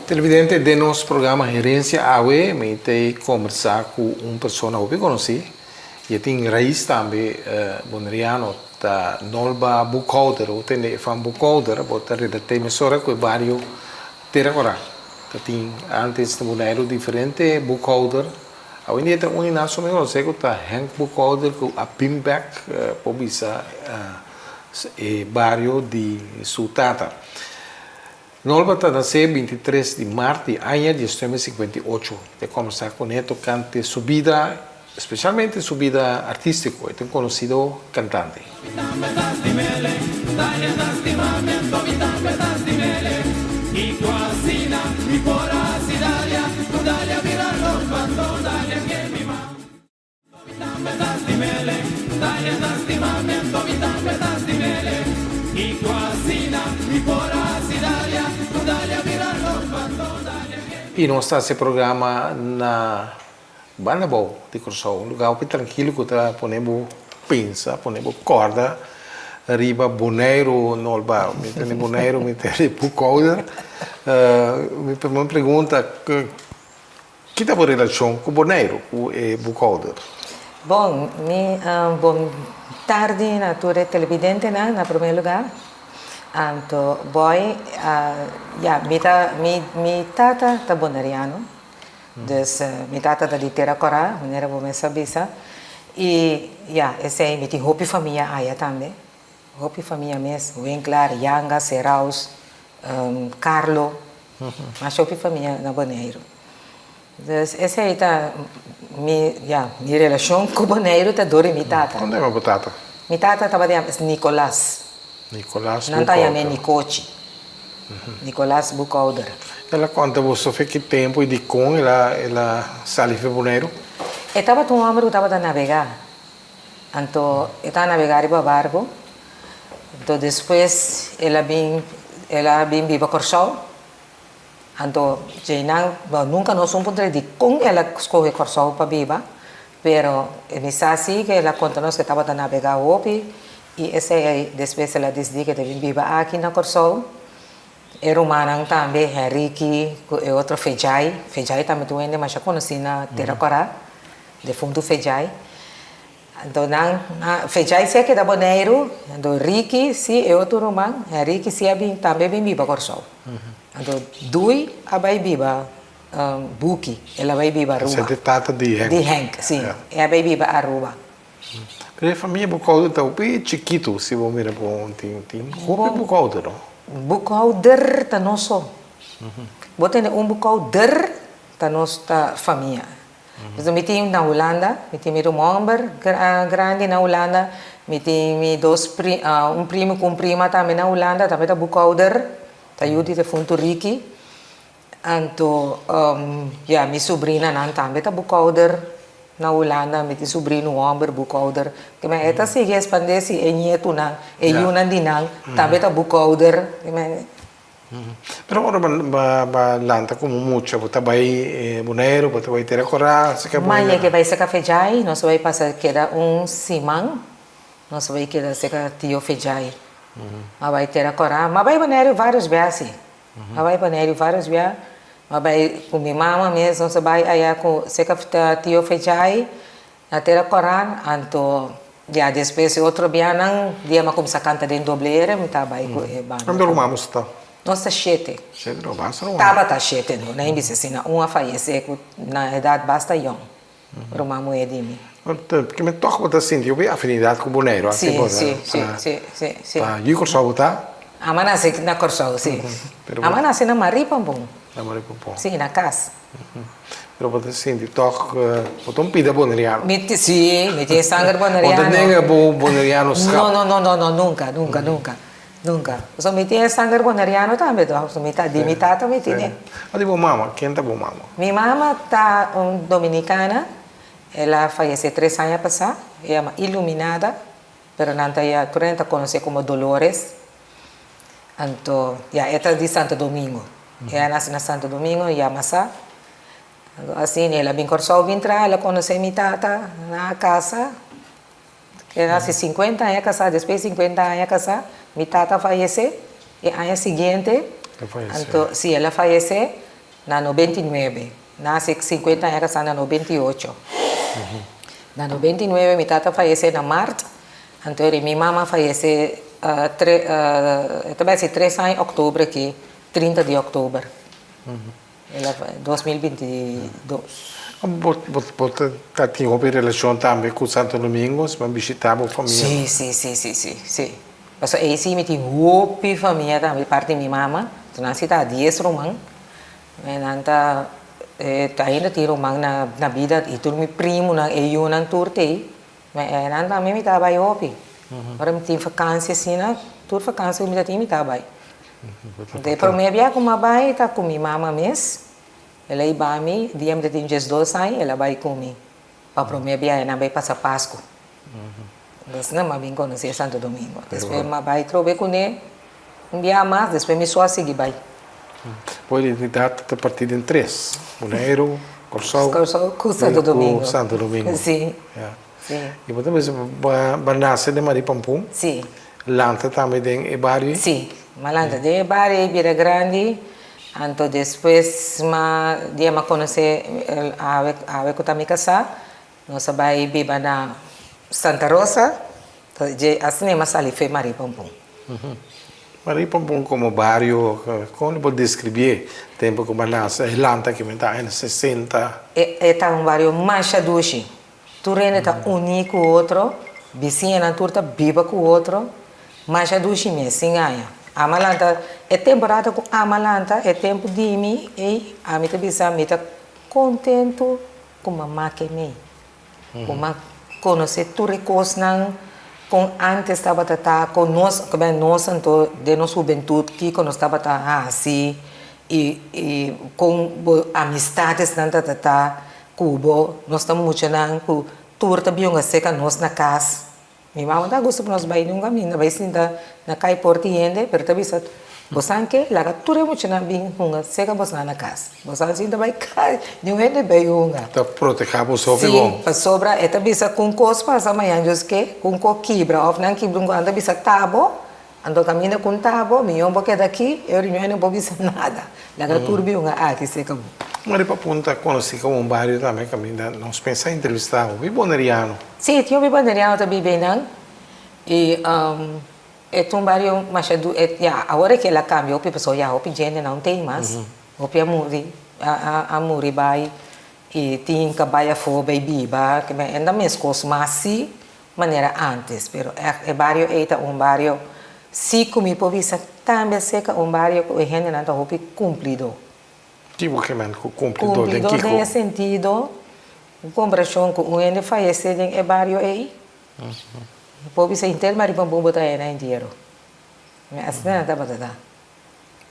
Televidente, den nos programa Herencia Awe mi ta combersa cu un persona hopi conoci y e tin rais tambe Boneriano, ta Nolba Boekhouder. Bo tende e fam Boekhouder, bo ta relate mesora cu e bario Tera Cora. Ta tin antes na Boneiru diferente boekhouder. Awendia ta uni nan so mi conoce cu ta Henk Boekhouder cu a bin bek por bisa e bario di su tata. Nolba ta nace 23 di mart di aña 1958. Ta combersa cune tocante su bida, specialmente su bida artistico. E ta un conocido cantante. I nos ta hasi e programa na Banda Bou di Kòrsou, un lugá hopi trankilo ku ta pone bo pensa, pone bo kòrda riba Boneiru Nolba. Mi tende Boneiru, mi tende Boekhouder. Mi promé pregunta, Ki ta bo relashon ku Boneiru, ku e boekhouder? Bon, mi bon tardi na tur e televidentenan na promé lugá. Anto boy, ya, mi ta mi mi tata ta boneriano, dus mi tata ta di Tera Kòrá, manera bo mes a bisa, i ya, esei mi tin hopi famia aya tambe, hopi famia mes, Winklar, Yanga, Seraus, Carlo, Masha hopi famia na Boneiru. Dus esei ta mi, ya, mi relashon ku Boneiru ta dor di mi tata. Kon ta yama bo tata? Mi tata tabata yama Nicolas. Nicolas Nan ta yam'é Nicochi. Nicolas Boekhouder. El a konta bo sofe ki tempu i dikon el a el a sali for Boneiru? E tabata un hòmber ku tabata nabegá. Anto e ta nabegá riba barku. Anto despues el a bin el a bin biba Kòrsou. Anto djeinan bo nunka nos un puntra dikon el a skohe Kòrsou pa biba, pero mi sa si ku el a konta nos ku e tabata nabegá hopi i esei despues el a disidí ku e ta bin biba aki na Kòrsou. E rumannan tambe, Henrique ku e otro Fejai, Fejai tambe ta un hende masha konosí na Tera Kòrá, defuntu Fejai. Anto nan, Fejai si a keda Boneiru, anto Ricky si, e otro ruman, Henrique si a bin tambe a bin biba Kòrsou. Anto Dui a bai biba Buki, el a bai biba Aruba. Esei ta e tata di Henk. Di Henk, si. E a bai biba Aruba. Pero e famia Boekhouder ta hopi chikitu si bo mira bon tin tin hopi Boekhouder no. Boekhouder ta nos so. Bo tene un Boekhouder ta nos ta famia. Pasobra mi tin na Hulanda, mi tin mi ruman homber grandi na Hulanda, mi tin mi dos pri un primo ku un prima tambe na Hulanda tambe ta Boekhouder, ta yu di defuntu Ricky. Anto ya mi subrinanan tambe ta boekhouder na Hulanda, mi tin subrino homber boekhouder. Ke men e ta sigui expande si e nietunan, e yunan di nan tambe ta boekhouder. Ke men. Pero ora bo ba lanta komo mucha, bo ta bai Boneiru, bo ta bai Tera Kora, seka bo. Maya ke bai seka Fejai, nos bai pasa keda un siman, nos bai keda seka tio Fejai. Ma bai Tera Kora, ma bai Boneiru varios biaha si. A bai Boneiru varios bia, a bai ku mi mama mes, nos a bai aya ku seka tio Fejai na Tera Koran, anto ya despues e otro bianan dia mi a kuminsá kanta den Doble R mi ta bai ku e banda. Kuantu ruman boso ta? Nos ta shete. Shete no basta ruman. Tabata shete no, nan bisa asina, un a fayesé ku na edat basta yòn, ruman muhé di mi. Ke men tòg bo ta sinti hopi afinidat ku Boneiru, Si, si, si, si, si, si. Pa yu Kòrsou bo ta? Ami a nase na Kòrsou, si. Ami a nase na Marie Pampon. Na Marie Pampon. Si, na kas. Pero bo ta sinti tòg bo ta un pida boneriano. Mi ti, si, mi tin e sanger boneriano. Bo ta nenga bo boneriano skap? No, no, no, no, no, nunka, nunka, nunka, nunka. Pasobra mi tin e sanger boneriano tambe tòg. Pasobra mi ta, di mi tata mi tine. Di bo mama, ken ta bo mama? Mi mama ta un dominikana. El a fayesé tres aña pasá. E yama Iluminada. Pero nan ta ya, tur hende ta konosé komo Dolores. Anto, ya, e ta di Santo Domingo. E a nase na Santo Domingo, Yamasá. Anto, asina, el a bin Kòrsou bin traha, el a konosé mi tata na kasa. El a hasi sinkuenta aña kasá, despues di sinkuenta aña kasá, mi tata a fayesé e aña siguiente. El a fayesé. Anto, sí, el a fayesé na 99. Nan hasi sinkuenta aña kasá na 98. Na 99 mi tata a fayesé na mart, anto eri mi mama a fayesé tre e ta bai hasi tres aña òktober aki, 30 di òktober. El a 2022. Bo bo ta tin hopi relashon tambe ku Santo Domingo, si bo a bishitá bo famia? Sí, sí, sí, sí, sí, sí. Pasobra ei sí mi tin hopi famia tambe parti di mi mama, nan si ta dies ruman. Nan ta ainda tin ruman na bida i tur mi primunan e yunan tur t'ei. Nan tambe mi ta bai hopi. Ora mi tin vakansi asina, tur vakansi ku mi ta tin mi ta bai. E prome bia ku mi a bai ta ku mi mama mes. El a hiba mi dia mi ta tin diesdos aña el a bai ku mi pa prome bia nan bai pasa pasku. Asina mi a bin konosé Santo Domingo. Despues mi a bai trobe kuné un bia mas, despues mi so a sigui bai. Bo identidat ta partí den tres, Boneiru, Kòrsou Kòrsou ku Santo Domingo. Ku Santo Domingo. Sí, sí. I bo ta bisa bo a nase den Marie Pampun. Sí. Lanta tambe den e bario ei? Sí, mi a lanta den e bario ei bira grandi, anto despues mi dia mi a konosé awe awe ku ta mi kasá, Nos a bai biba na Santa Rosa, ta dje asina mi a sali fe Marie Pampun. Marie Pampun komo bario, kon lo por deskribié tempu ku bo a nase, e lanta ki mi ta aña 60? E ta un bario masha dushi. Tur hende ta uní ku otro, bisiñanan tur ta biba ku otro, masha dushi mes, sin aña. Ami a lanta, e temporada ku ami a lanta, e tempu di mi ei, ami ta bisa mi ta kontentu Ku mama ke mi. Ku m'a konosé tur e kosnan kon ántes tabata ta, kon nos, ku ben nos anto den nos hubentut kiko nos tabata hasi i i kon bo amistadesnan tabata ta ku bo. Nos ta muchanan ku tur ta bionga serka nos na kas. Mi mama ta gusta pa nos bai nunca mi no bai sinta na kai porta di hende pero ta bisa bosan ke laga tur e muchanan bin hunga seka bosan na kas bosan sinta bai kai niun hende bai hunga. Ta proteha boso hopi bon. Si pasobra e ta bisa ku un kos pasa mañan Dios ke ku un kos kibra of nan kibra un kos nan ta bisa tabo anto kaminda ku un tabo miyon bo keda aki e ora no por bisa nada laga tur bin hunga aki seka bo. Mari pa punta konosí komo un bario tambe kaminda nos pensa entrevistá hopi boneriano. Sí, tin hopi boneriano ta biba einan i e ta un bario masha du e ya awor ke el a kambia hopi pasobra ya hopi djente nan tin mas hopi a muri a muri bai i tin ka bai afó bai biba e no ta meskos mas sí manera antes pero ègt e bario ei ta un bario sí ku mi por bisa tambe aserka un bario ku e hendenan ta hopi kumplidó. Ki bo ke men ku kumplidó den Kumplidó kiko? den e sentido un komparashon ku un hende fayesé den e bario ei por bisa henter Maripampu bo ta haya na entiero. Asina nan tabata ta.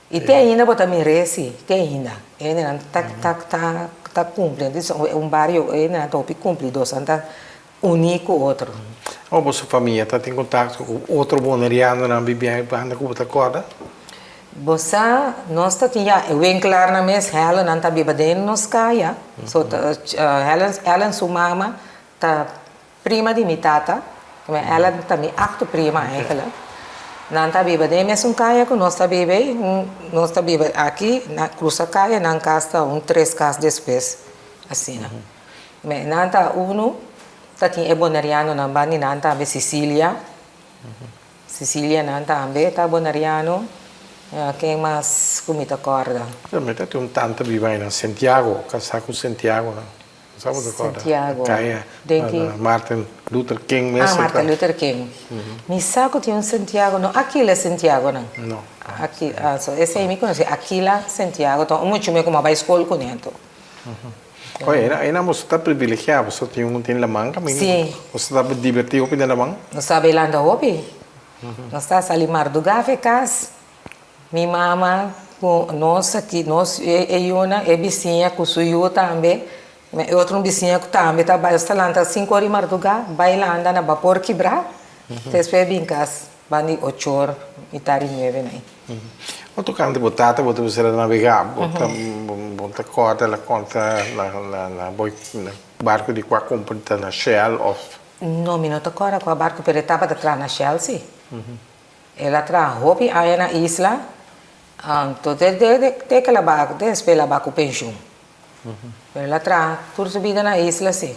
I te ainda bo ta mir'é si, te ainda. E hendenan ta ta ta ta kumpli. Un bario e hendenan ta hopi kumplidó, nan ta uní ku otro. Ora boso famia ta tin kontakto ku otro bonerianonan bibian e banda ku bo ta kòrda? Bo sa, nos ta tin ya e winkelarnan mes, Helen ta biba den nos kaya. So ta Helen Helen su mama ta Prima di mi tata, Ellen ta mi akto prima eigenlijk. Nan ta biba den e mesun kaya ku nos ta biba ei. Nos ta biba aki, na krusa kaya, nan kas ta un tres kas despues, asina. Nan ta unu ta tin e bonerianonan banda di nan tambe, Cecilia. Cecilia nan tambe ta boneriano. Ken mas ku mi ta kòrda? Mi ta tin un tanta biba ei na Santiago, kasá ku Santiago nan. Sa bo ta kòrda? Santiago. Kaya Den ki? Martin Luther King mes. Ah, Martin Luther King. Mi sa ku tin un Santiago, no Aquila Santiago nan. No. Aki, ah, so esei mi konosé, Aquila Santiago, ta un muchu me ku mi a bai skol kuné anto. Oye, einan boso ta privilegiá, boso tin un tin laman kaminda. Sí. Boso ta dibertí hopi den laman? Nos ta bailando hopi. Nos ta sali mardugá fe kas. Mi mama ku nos aki, nos e yunan, e bisiña ku su yu tambe, e otro bisiña ku tambe ta bai, nos ta lanta sinku ora di mardugá, bai landa na bapor kibrá, despues bin kas banda di ocho or, mitar di nuebe nai. Bo tokante bo tata bo ta bisa el a nabegá, bo ta bo ta kòrda el a konta na na barku di kua kompani ta na Shell òf? No, mi no ta kòrda kua barku, pero e tabata traha na Shell si. El a traha hopi aña na isla, anto te te ke el a ba despues el a ba ku penshun. Pero el a traha tur su bida na isla si.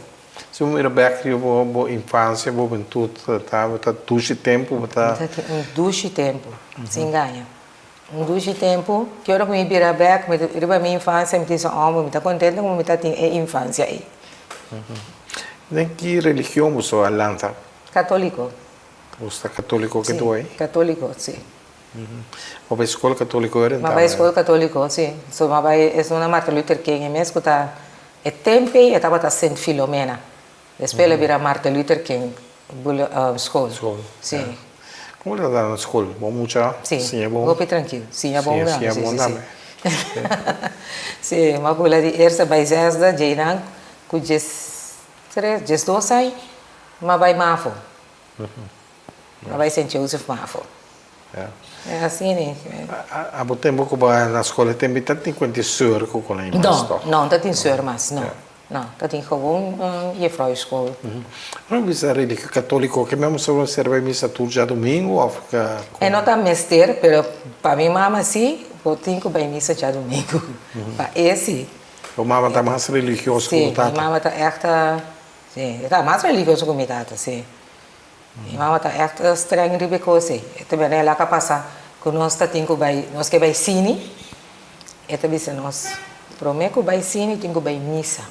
Si bo mira bek riba bo bo infansia, bo hubentut, ta dushi tempu bo ta. Ta tin un dushi tempu, sin gaña. Un dushi tempu, ki ora ku mi bira bek mi riba mi infansia mi ta bisa homber mi ta kontento ku mi ta tin e infansia ei. Den ki religion bo so a lanta? Katoliko. Bo sta katoliko ke tu ei? Si, katoliko, si. Bo bai skol katoliko ora Mi bai skol katoliko, si. So mi bai esun na Martin Luther King e mes ku ta e tempu ei e tabata Sint Filomena. Despues el a bira Martin Luther King skol. Skol, si. Komo ta na skol? Bo mucha siña bon? Si, hopi trankil. Siña bon tambe, Siña bon tambe. Si, mi a bula di eerste bai zesde, djeinan ku djes tres, djesdos ai, mi a bai mafo. A bai Sint Joseph Mavo. Ja. E asina e. Abo tempo ku bo a na skol e tempo ta tin kuenti seur ku kon ei mas toch? No, no ta tin seur mas, no. No, ta tin gewoon juffrouw school. Ora bisa religion katoliko ke memo sa ser bai misa tur djadumingu of ka? E no ta mester, pero pa mi mama si, bo tin ku bai misa djadumingu. Pa e si. Bo mama ta mas religioso ku bo tata? Si, mi mama ta ègt. Sí, e ta mas religioso ku mi tata, sí. Mi mama ta ègt streng riba e kos ei. E ta bira el a ka pasa ku nos ta tin ku bai, nos ke bai sini, e ta bisa nos, promé ku bai sini tin ku bai misa.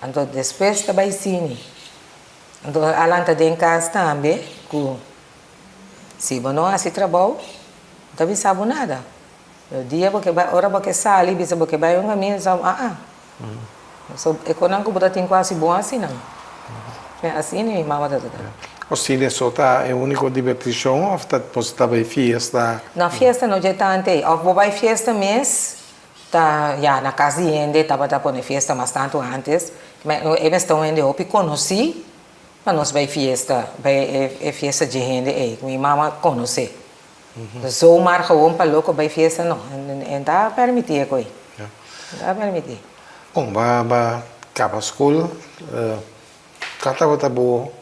Anto despues ta bai sini. Anto a lanta den kas tambe ku si bo no hasi trabou, no ta bisa bo nada. Pero dia bo ke bai, ora bo ke sali bisa bo ke bai un kaminda, sa bo aa. So e konan ku bo ta tin ku hasi bon hasi nan. E asina mi mama ta ta. O sine so ta e uniko dibertishon of ta bo ta bai fiesta? Na fiesta no dje tantu ei. Of bo bai fiesta mes ta ya na kas di hende tabata pone fiesta mas tantu antes. E mester un hende hopi konosí pa nos bai fiesta, bai e fiesta dje hende ei ku mi mama konosé. Zomaar gewoon pa loko bai fiesta no, e no ta permití e koe. No ta permití. Bon, ba ba kaba skol, kua tabata bo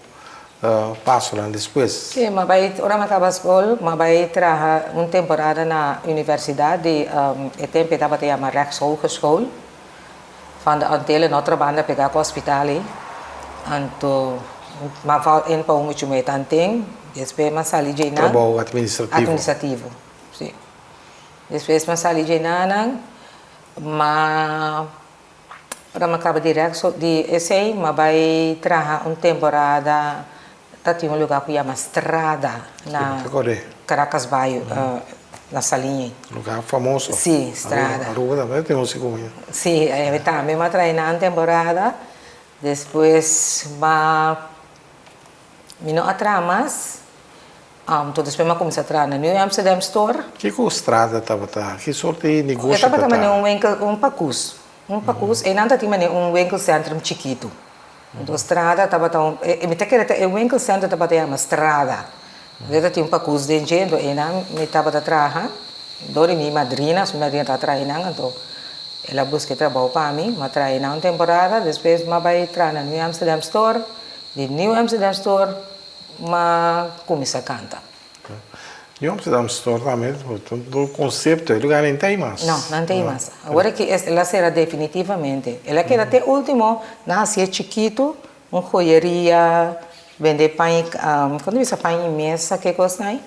pasonan despues? Sí, m'a bai, ora m'a kaba skol, m'a bai traha un temporada na universidat di e tempu e tabata yama Rechtshogeschool van de Antillen, na otro banda pegá ku hospital ei. Anto m'a val in pa un muchu mei tanten, despues m'a sali dje nan. Trabou administrativo. Administrativo, si. Despues m'a sali dje nan, m'a ora m'a kaba di rechts di esei m'a bai traha un temporada ta tin un lugar ku yama Strada na Caracas Bayo na Saliña. Lugar famoso. Si, Strada. Aruba tambe tin un sigun. Si, ami tambe m'a traha nan temporada. Despues m'a mi no a traha mas, anto despues m'a cuminsa traha na New Amsterdam Store. Kico Strada tabata? Ki soort di negoshi E tabata ta? manera un winkel, un pakus, un pakus. Einan ta tin manera un winkelcentrum chikitu. Anto Strada tabata un, mi ta kere ta e winkelcentrum tabata yama Strada. Anto ta tin un pakus den dje, anto einan mi tabata traha. Dor di mi madrina, mi madrina tabata traha einan, anto el a buska e trabou pa mi. Mi a traha einan un temporada, despues mi a bai traha na New Amsterdam Store. Di New Amsterdam Store mi a kuminsá kanta. New Amsterdam Store tambe ta un konsepto, e lugar nan ta ei mas. No, nan ta ei mas. Awor aki el a sera definitivamente. El a keda te ultimo, nan hasié chikitu, un joyeria, bende pan i, kon ta bisa pan i mesa, ke kosnan ei.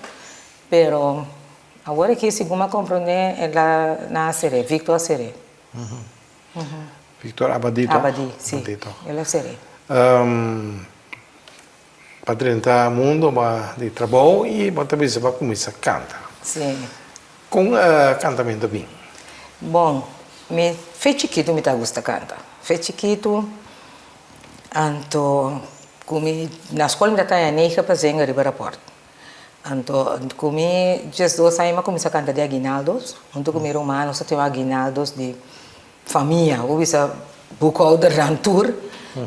Pero awor aki segun mi a komprondé el a nan a ser'é, Victor a ser'é. Victor Abadito? Abadi, si. Abadito. El a ser'é. Pa drenta mundo ba di trabou i bo ta bisa pa kuminsá kanta. Si. Kon kantamentu a bin? Bon, mi fe chikitu mi ta gusta kanta. Fe chikitu, anto ku mi na skol mi ta taña nege pa zenga riba rapòrt. Anto ku mi diesdos aña mi a kuminsá kanta di aguinaldos huntu ku mi ruman nos ta tin un aguinaldos di Famia, bo bisa boekhoudernan tur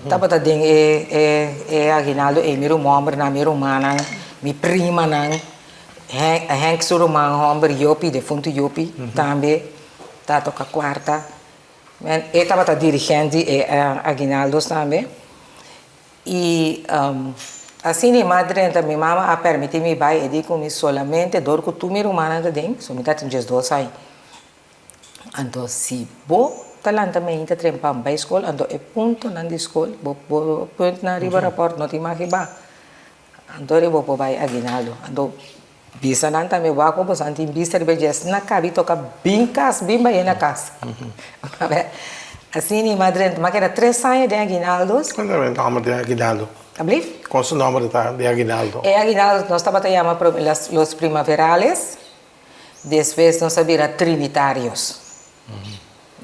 tabata den e e e aguinaldo ei, mi ruman hombernan, mi rumannan, mi primanan, Henk Henk su ruman homber Jopi, defuntu Jopi, tambe ta toka kuarta. Men e tabata dirigent di e aguinaldos tambe. I asina e mas drenta mi mama a permiti mi bai, e di ku mi solamente dor ku tur mi rumannan ta den, so mi ta tin diesdos aña. Anto si bo ta lanta meinta trempan bai skol, anto e puntonan di skol, bo bo puntnan riba rapòrt no tin mag hiba. Anto ri bo por bai aguinaldo. Anto bisa nan tambe wak ku boso tin bista riba dje asina kabi toka bin kas, bin bai na kas. Asina mi madre mi a keda tres aña den aguinaldos. Kon ta e nòmber den aguinaldo? Ablief? Kon su nòmber ta den aguinaldo? E aguinaldo nos tabata yama los primaverales. Despues nos a bira Trinitarios.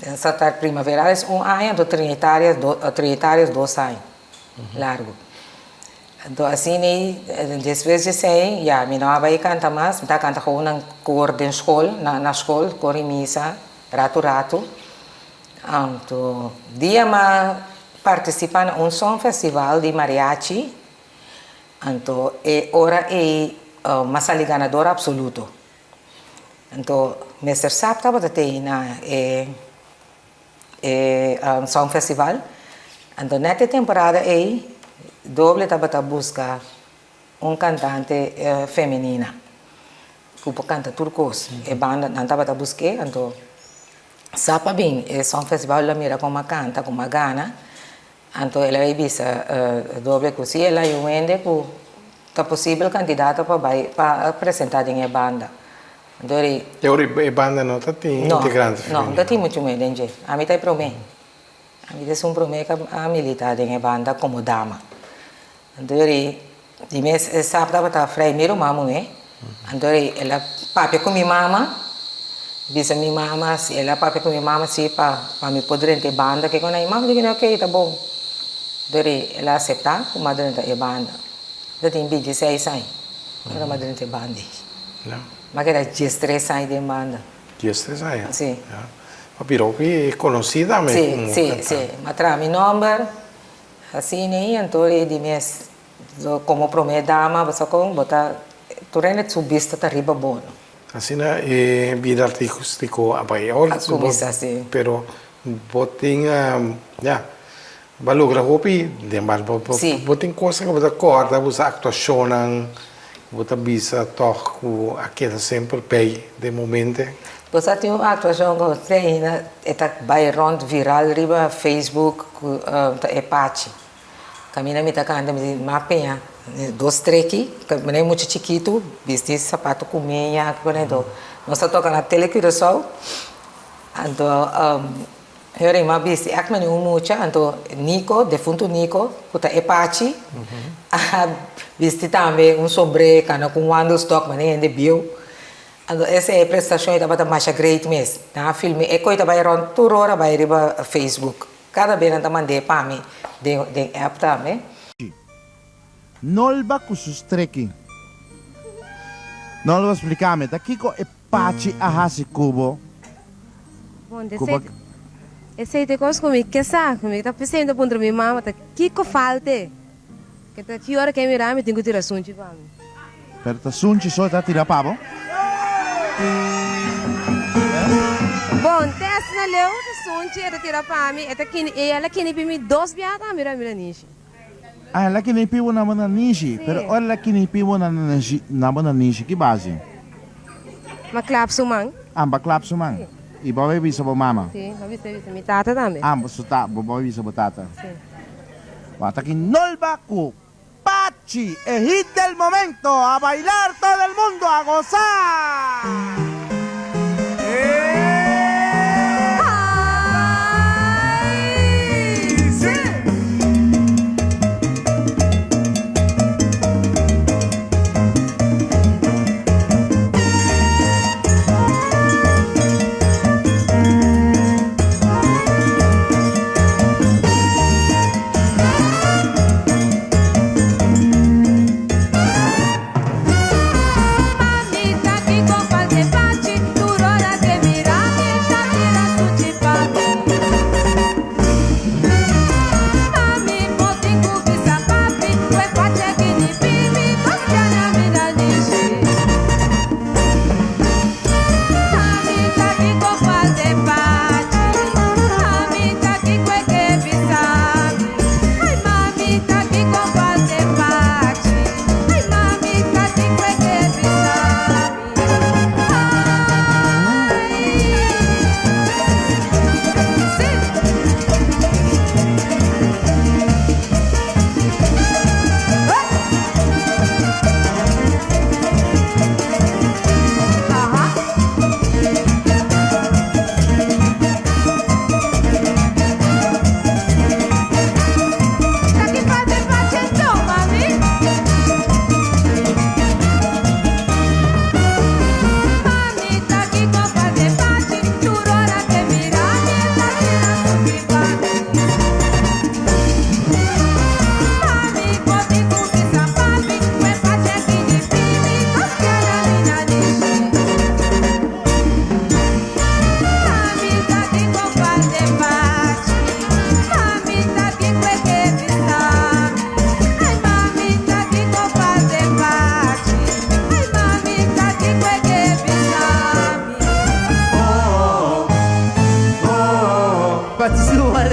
Nos a ta Primaverales un aña, anto Trinitarias Trinitarios dos aña largu. Anto asina ei, despues di esei ya mi no a bai kanta mas, mi ta kanta gewoon nan kor den skol, na skol, kor i misa, ratu ratu. Anto dia m'a partisipa na un songfestival di mariachi, Anto e ora ei m'a sali ganador absoluto. Anto Mister Sap tabata tei na e e Songfestival. Anto net e temporada ei Doble tabata buska un kantante femenina ku por kanta tur kos. E banda nan tabata busk'é anto Sap a bin e Songfestival el a mira kon m'a kanta, kon m'a gana. Anto el a bai bisa Doble ku si el a yu hende ku ta posibel kandidato pa bai pa presentá den e banda. Anto ri. E ora e banda no ta tin integrante femenino? No, no ta tin muchu muhé den dje. Ami ta e promé. Ami ta esun promé ku a militá den e banda komo dama. Anto ri di mes e sap tabata frei mi ruman muhé. Anto ri el a papia ku mi mama, bisa mi mama si el a papia ku mi mama si pa pa mi por drenta e banda ke kona. Mi mama di kende ok ta bon. Anto ri el a aseptá ku mi a drenta e banda. Mi ta tin bintiseis aña ora mi a drenta e banda ei. Mi a keda diestres aña den banda. Diestres aña? Si. Pa bira hopi konosí tambe komo kantante. Si, si, si. Mi a traha mi nòmber. Asina ei anto e di mes komo promé dama bo sa kon bo ta tur hende su bista ta riba bo no. Asina e bida artístiko a bai ora A kuminsá si. Pero bo tin ya bo a logra hopi den bar bo bo tin kosnan ku bo ta kòrda bo sa aktuashonnan ku bo ta bisa tòg ku a keda semper bei den bo mente. Bo sa tin un aktuashon ku te ainda e ta bai rònt viral riba Facebook ku ta e Pachi. Kaminda mi ta kanta mi di m'a peña dos treki, manera mucha chikitu bisti sapato ku meña ku anto nos ta toka na Tele Curaçao anto e ora m'a bisti ègt manera un mucha anto Nico, defuntu Nico ku ta e Pachi a bisti tambe un sombré kana ku un wandelstok manera hende bieu. Anto esei e prestashon ei tabata masha great mes. Nan a film'é. E koi ta bai rònt tur ora bai riba Facebook. Kada bes nan ta mand'é pa mi den den app tambe. Nolba ku su streki. Nolba splika mi ta kiko e pachi a hasi ku bo. Bon, Ku bo. Esei ta e kos ku mi ke sa, ku mi ta pensa mi ta puntra mi mama ta kiko falt'e. Ke ta ki ora ke e mira mi tin ku tira sunchi pa mi. Pero ta sunchi so e ta tira pa bo? Bon, te asina leu ta sunchi e ta tira pa mi, e ta kini, e el a kini pi mi dos bia tambe riba mi nanishi. Ah, el a kini pi bo na bo nanishi? Si. Pero ora el a kini pi bo na nanishi, na bo nanishi, ki basi? M'a klap su man. Ah, bo a klap su man? Si. I bo a bai bisa bo mama? Si, m'a bisa bisa mi tata tambe. Ah, bo su ta, bo bai bisa bo tata? Si. Wata ki nolba ku Pachi, e hit del momento, a bailar todo el mundo, a gozar! Ay!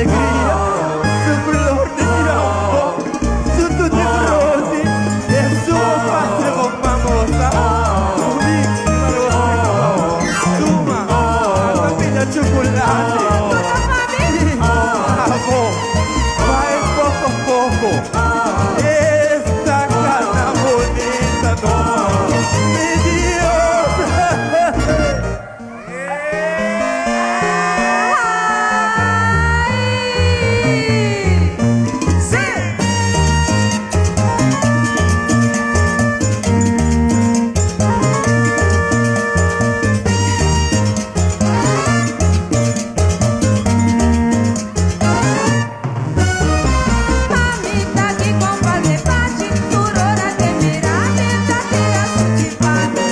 alegria, su flor di campo, su tutti frutti e su patria con famosa. Mi Suma, anda pida chocolate. Abo, vai poco a poco. Esta cana bonita, no. Mi Dios. Sí. Mamita di compadre Pachi, tur ora ku e mira mi ta tira sunchi pa mi.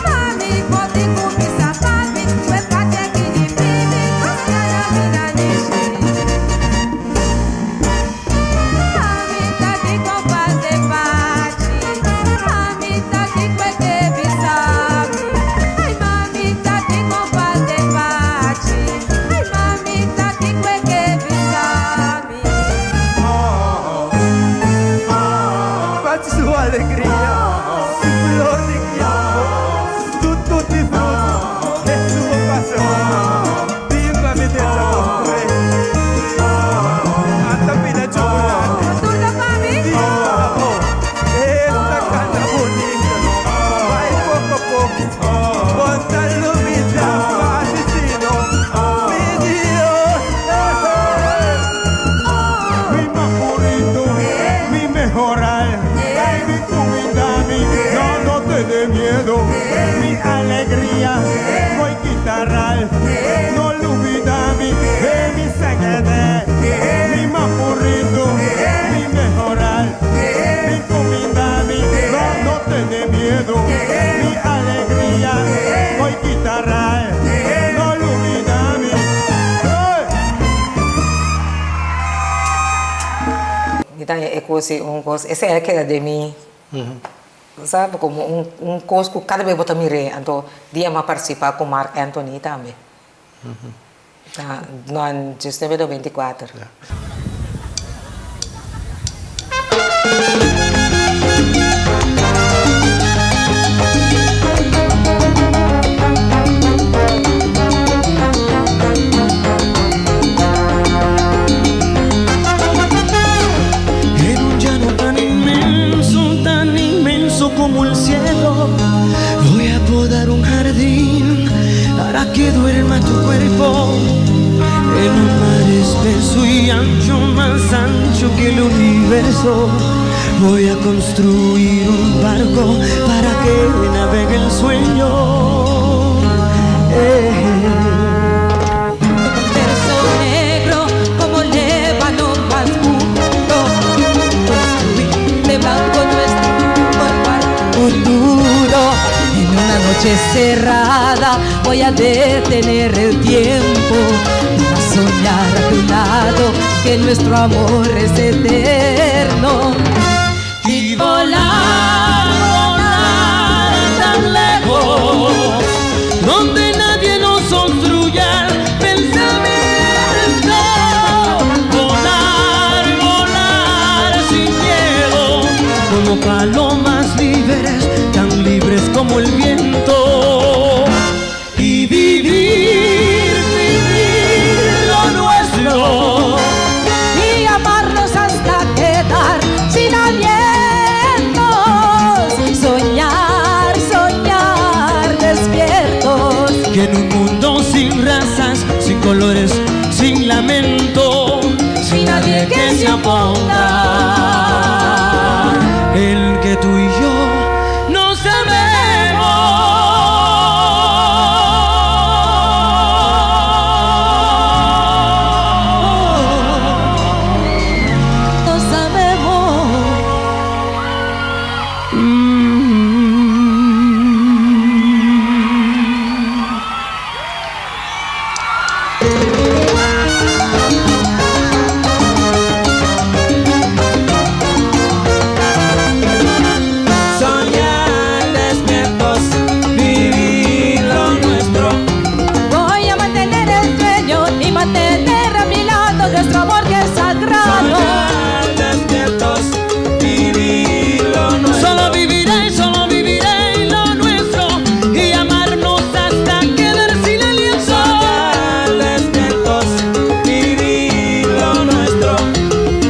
Mami poti kumisa papi, we pati aki di bibi, koskara mi na nishi. Mamita di compadre Pachi, mamita di kweke bisabi. Ai mamita di compadre Pachi, ai mamita di kweke bisabi. Pachi su alegria, su flor di campo, su tutti frutti e su passione. Bimba mi deja mostrare. Anda pida chocolate. Turda pa mi? Esta cana bonita, vai poco a poco, ponta lumina, asesino, mi Dios. Mi mapurito, mi mejoral, baby, tú mi dami, no, no te dé miedo, mi alegría, voy guitarral, no olvidami, mi segede, mi mapurrito, mi mejoral, mi comindami, no, no te dé miedo, mi alegría, voy guitarral, no olvidami. Hey! Anto, e kos un kos, esei a keda di mi. Sabe, komo un kos ku kada bes bo ta mir'é, anto dia m'a partisipá ku Marc Anthony tambe. Ta, no, 1994. En un llano tan inmenso como el cielo, voy a podar un jardín para que duerma tu cuerpo. En un mar espeso y ancho, más ancho que el universo, voy a construir un barco para que navegue el sueño. Verso negro como el ébano más puro, construir de blanco nuestro cuerpo futuro. En una noche cerrada voy a detener el tiempo para soñar a tu lado que nuestro amor es eterno. Y volar, volar tan lejos, donde nadie nos obstruya el pensamiento. Volar, volar sin miedo, como palomas libres, tan libres como el viento. Y vivir, vivir lo nuestro. Y amarnos hasta quedar sin alientos. Soñar, soñar despiertos. Que en un mundo sin razas, sin colores, sin lamento, sin nadie que se oponga, el que tú y yo nos amemos. Nos amemos. Soñar despiertos, vivir lo nuestro. Voy a mantener el Mantener a mi lado nuestro amor que es sagrado. Soñar despiertos, vivir lo nuestro. Solo viviré, solo viviré lo nuestro y amarnos hasta quedar sin aliento. Soñar despiertos, vivir lo nuestro.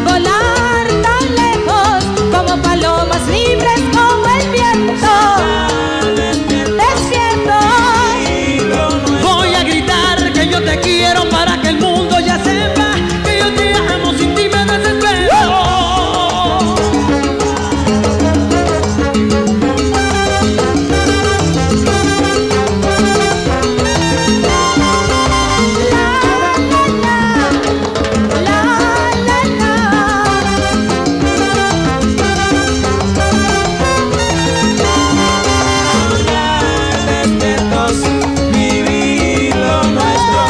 Volar tan lejos como palomas libres como el viento. Soñar despiertos, Despiertos. vivir lo nuestro. Voy a gritar que yo te quiero para que el mundo ya sepa que yo te amo, sin ti me desespero. La la la, la la la. Soñar despiertos, vivir lo nuestro.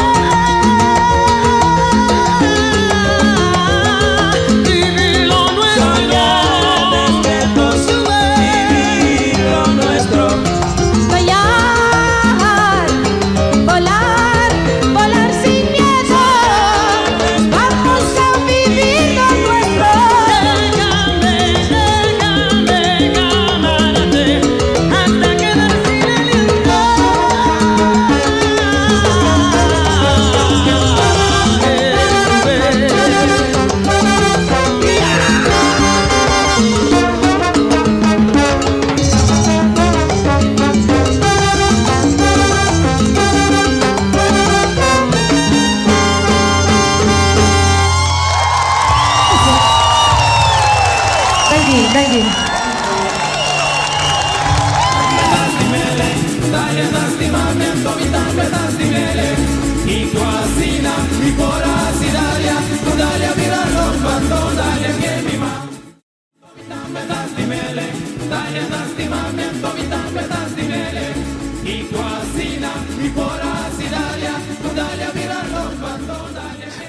Vivir lo nuestro. Soñar despiertos, vivir lo nuestro. Volar, volar, volar sin miedo. Vamos a vivir lo nuestro. Déjame, déjame amarte hasta quedar sin aliento. Thank you, thank you.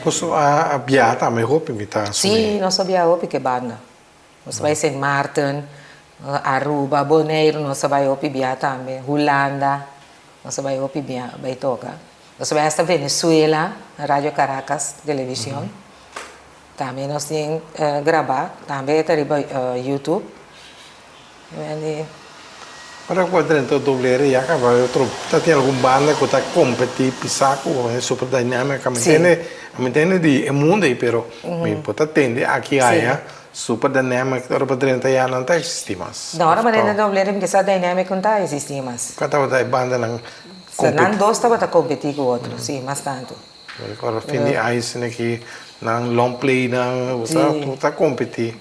Boso a biaha tambe hopi mi ta asumí. Sí, nos a biaha hopi ke banda. Nos a bai Sint Maarten, Aruba, Boneiru nos a bai hopi biaha tambe, Hulanda nos a bai hopi biaha bai toka. Nos a bai hasta Venezuela, na Radio Caracas Television. Tambe nos tin grabá, tambe e ta riba YouTube. Ora ku a drenta doblera ya kaba e otro ta tin algun banda ku ta kompetí pisá ku e Super Dynamic. Mi tende mi tende di e mundo ei pero mi por ta tende aki aya Super Dynamic ora pa drenta ya nan ta eksistí mas. No, ora pa drenta doblera mi kisa Dynamic no ta eksistí mas. Kua tabata e bandanan kompetí? Nan dos tabata kompetí ku otro, si, mas tantu. Ora fin di aña esaki ki nan long play nan bo ta kompetí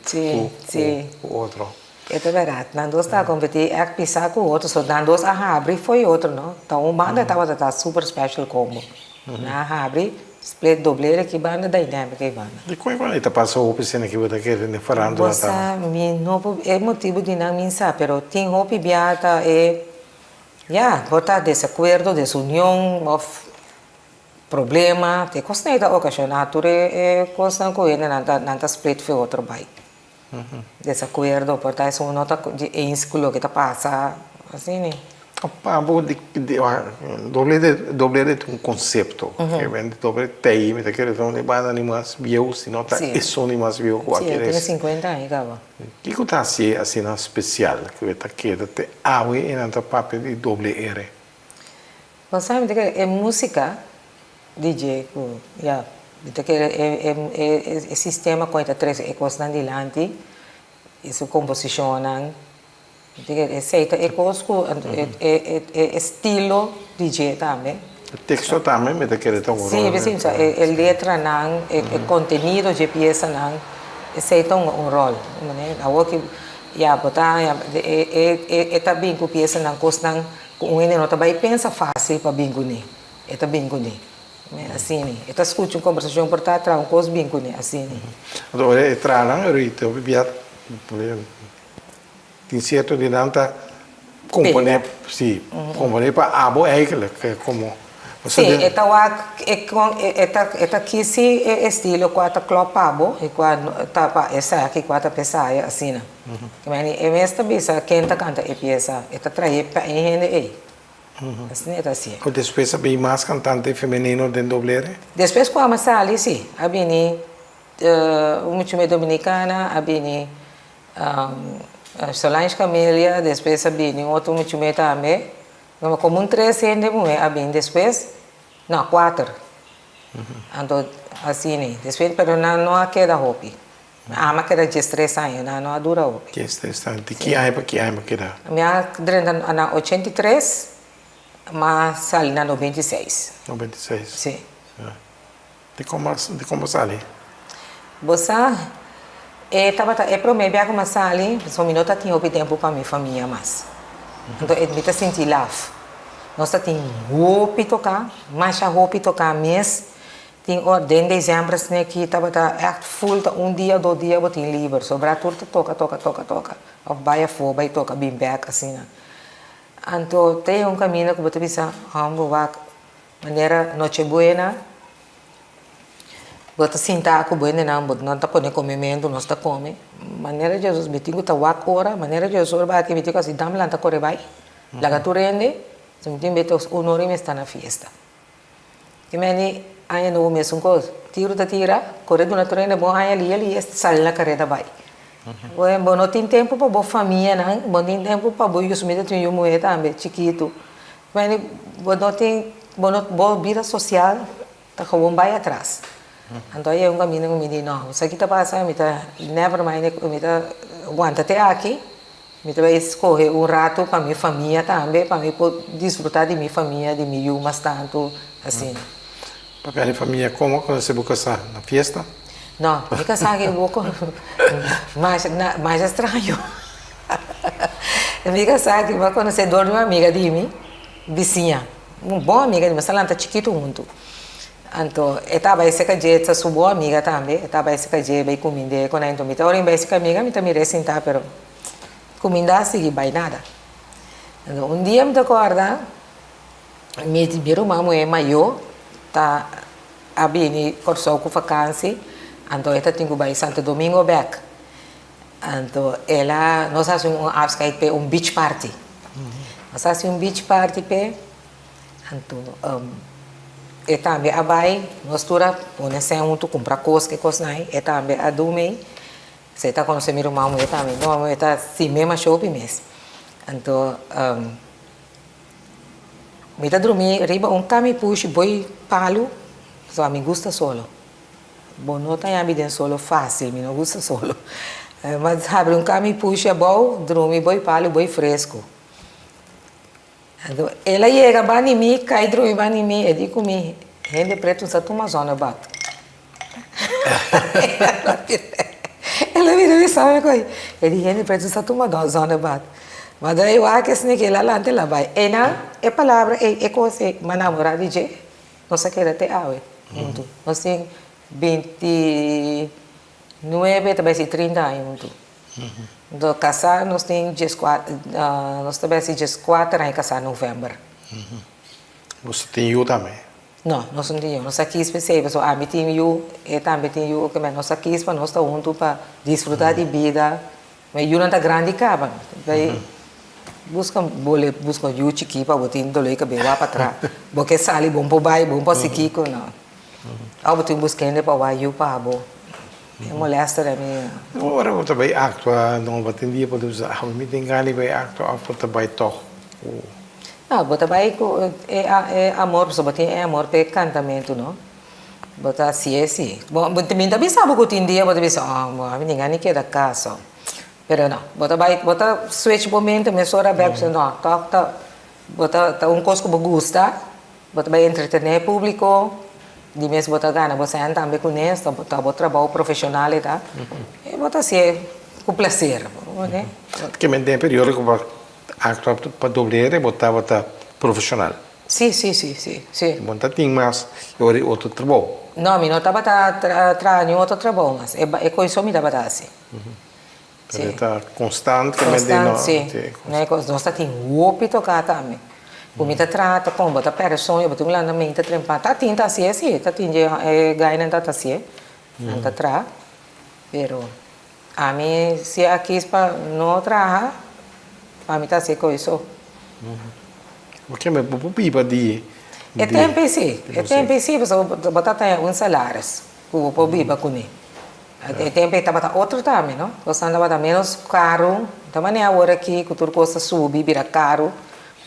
ku otro. E ta bèrdat, nan dos ta kompetí èk pisá ku otro, so nan dos a habri fo'i otro no. Ta un banda tabata ta super special combo. Nan a habri split doblera ki banda dynamic ki banda. Dikon igual e ta pasa hopi esena ki bo ta kere den farándula Bo ta? sa mi no por e motibu di nan mi sa pero tin hopi bia ta e ya por ta desakuerdo, desunion òf problema te kosnan ei ta okashoná tur e kosnan ku hende nan ta nan ta split fo'i otro bai. Desakuerdo por ta esun no ta di eens ku loke ta pasa asina. Pa bo di doble de doble de ta un konsepto doble tei mi ta kere ta un di banda di mas bieu si no ta esun di mas bieu ku a kere. Si, e tin sinkuenta aña kaba. Kiko ta hasié asina spesial ku e ta keda te awe i nan ta papia di doble ere? Bo sa mi ta kere e músika di dje ku ya mi ta kere e e e sistema kon e ta trese e kosnan dilanti i su komposishonnan mi ta kere esei ta e kos ku e e e estilo di dje tambe. E teksto tambe mi ta kere ta un ròl. Si si osea e letranan e kontenido dje piesanan esei ta un ròl awor ki ya bo ta haña e e e ta bin ku piesanan kosnan Ku un hende no ta bai pensa fásil pa bin kuné, e ta bin kuné. Asina. E ta skucha un kombersashon por ta traha un kos bin kuné, asina. Anto ora e traha nan, ora e ta bia tin sierto di nan ta komponé, si, komponé pa abo eigenlijk komo. Si, e ta wak e kon e ta e ta kisi e estilo kua ta klòp pa bo i kua ta pa esaki, kua ta pa esaya, asina. E mes ta bisa ken ta kanta e piesa, e ta trahe pa e hende ei. Asina e ta hasié. Ku despues a bini mas kantante femenino den doblere? Despues ku amo a sali, si. A bini un muchumé dominikana, a bini Solange Camelia, despues a bini un otro muchumé tambe. Komo un tres hende muhé a bini despues, no, kuater. Anto asina, despues pero nan no a keda hopi. Ami a keda diestres aña, nan no a dura hopi. Diestres aña. Di ki aña pa ki aña bo a keda? Mi a drenta na 83, mi a sali na 96. 96? Si. Dikon bo dikon bo sali? Bo sa, e tabata e promé bia ku mi a sali, pasobra mi no ta tin hopi tempu pa mi famia mas. Anto e mi ta sinti laf. Nos ta tin hopi toká, masha hopi toká mes. Tin ora den desèmber asina aki tabata ègt ful, ta un dia, dos dia bo tin liber. Sobrá tur ta toka, toka, toka, toka. Òf bai afó, bai toka, bin bèk asina. Anto te un kaminda ku bo ta bisa, hòmber wak. Manera Nochebuena, bo ta sinta ku bo hendenan, bo nan ta pone komementu, nos ta kome. Manera Jesus, mi tin ku ta wak ora, manera Jesus ora bati, mi tin ku hasi dam lanta kore bai, laga tur hende, so mi tin beta un ora i mi sta na fiesta. Ki meni aña nobo mesun kos, tiru ta tira, kore duna tur hende bon aña lia lia, sali na kareda bai. Bo no tin tempu pa bo famianan, bo no tin tempu pa bo yu, mi ta tin un yu muhé tambe chikitu. Meni bo no tin bo no bo bida social ta gewoon bai atras. Anto a yega un kaminda ku mi di no esaki ta pasa mi ta never mind mi ta wanta te aki mi ta bai skohe un ratu pa mi famia tambe pa mi por disfruta di mi famia di mi yu mas tantu asina. Papia di famia komo a konosé bo kasá na fiesta? No mi kasá aki bo masha masha straño. Mi kasá ki mi a konosé dor di un amiga di mi, bisiña, un bon amiga di mi, nos a lanta chikitu huntu. Anto e ta bai seka dje, ta su bon amiga tambe, e ta bai seka dje bai kumind'é ku nan. Anto mi ta ora mi bai seka amiga mi ta mir'é sintá pero kuminda a sigui bai nada. Anto un dia mi ta kòrda mi mi ruman muhé mayó ta a bini Kòrsou ku fakansi, anto e ta tin ku bai Santo Domingo bèk. Anto el a, nos a hasi un afscheid p'e, un beach party. Nos a hasi un beach party p'e, anto e tambe a bai, nos tur a pone sèn huntu kumpra kos, ke kosnan ei, e tambe a duna ei. So e ta konosé mi ruman muhé tambe, mi ruman muhé ta sim'é masha hopi mes. Anto mi ta drumi riba un kami pushi boi palu, pasobra mi gusta solo. Bo no ta yami den solo fácil, mi no gusta solo. Ma habri un cama y pushi abou, drumi boi palu boi fresco. Anto el a yega banda di mi, cay drumi banda di mi, e di cu mi, hende preto no sa tuma zonnebad. El a bira bisa mi cu e di hende preto no sa tuma zonnebad. Ma dor e wak esaki el a lanta el a bay. Eynan e palabra ey, e cos ey, mi a namora di dje. Nos a keda te awe huntu. Nos tin 29, ta bai si 30 aña huntu. Enton kasá nos tin dieskuater, nos ta bai si dieskuater aña kasá novèmber. Boso tin yu tambe? No, nos no tin yu. Nos a kis p'esei pasobra ami tin yu, e tambe tin yu, oke nos a kis pa nos ta huntu pa disfrutá di bida. Mi yunan ta grandi kaba. Bai buska bole buska yu chikí pa bo tin doló di kabes wak patras. Bo ke sali bon por bai, bon por hasi kiko, no. Ora bo tin buska hende pa wak yu pa bo. E molèster a mi. Ora bo ta bai aktua no bo tin dia bo ta bisa ah mi tin gana di bai aktua òf bo ta bai tòg ku. No, bo ta bai ku e amor pasobra bo tin e amor pa e kantamentu no. Bo ta hasié si. Bo mi ta bisa bo ku tin dia bo ta bisa oh bo a ninga ni keda kas oh. Pero no, bo ta bai bo ta switch bo mente mesora bek bisa no tòg ta bo ta ta un kos ku bo gusta, bo ta bai entretené públiko, di mes bo ta gana bo sèn tambe kuné, ta bo trabou profeshonal e ta, i bo ta hasié ku plaser. Ke men den e periodo ku bo a aktua pa doblere bo tabata profeshonal? Sí, sí, sí, sí, sí. Bo no ta tin mas e ora di otro trabou? No, mi no tabata traha niun otro trabou mas. E e kos so mi tabata hasi. Sí. Pero e ta constant ke men di no. Constant, sí. No e kos, nos ta tin hopi toká tambe. Ku mi ta traha ta kon, bo ta pèrdè soño, bo tin ku lanta mei ta trempa. Ta tin ta hasié sí, ta tin dje e gainan ta ta hasié. Nan ta traha, pero Ami si a kis pa no traha, pa mi ta hasi e kos so. Bo ke men bo por biba di. E tempu ei si, e tempu ei si pasobra bo ta taña un salaris ku bo por biba kuné. E tempu ei tabata otro tambe no, kosnan tabata ménos karu, ta manera awor aki ku tur kos ta subi bira karu,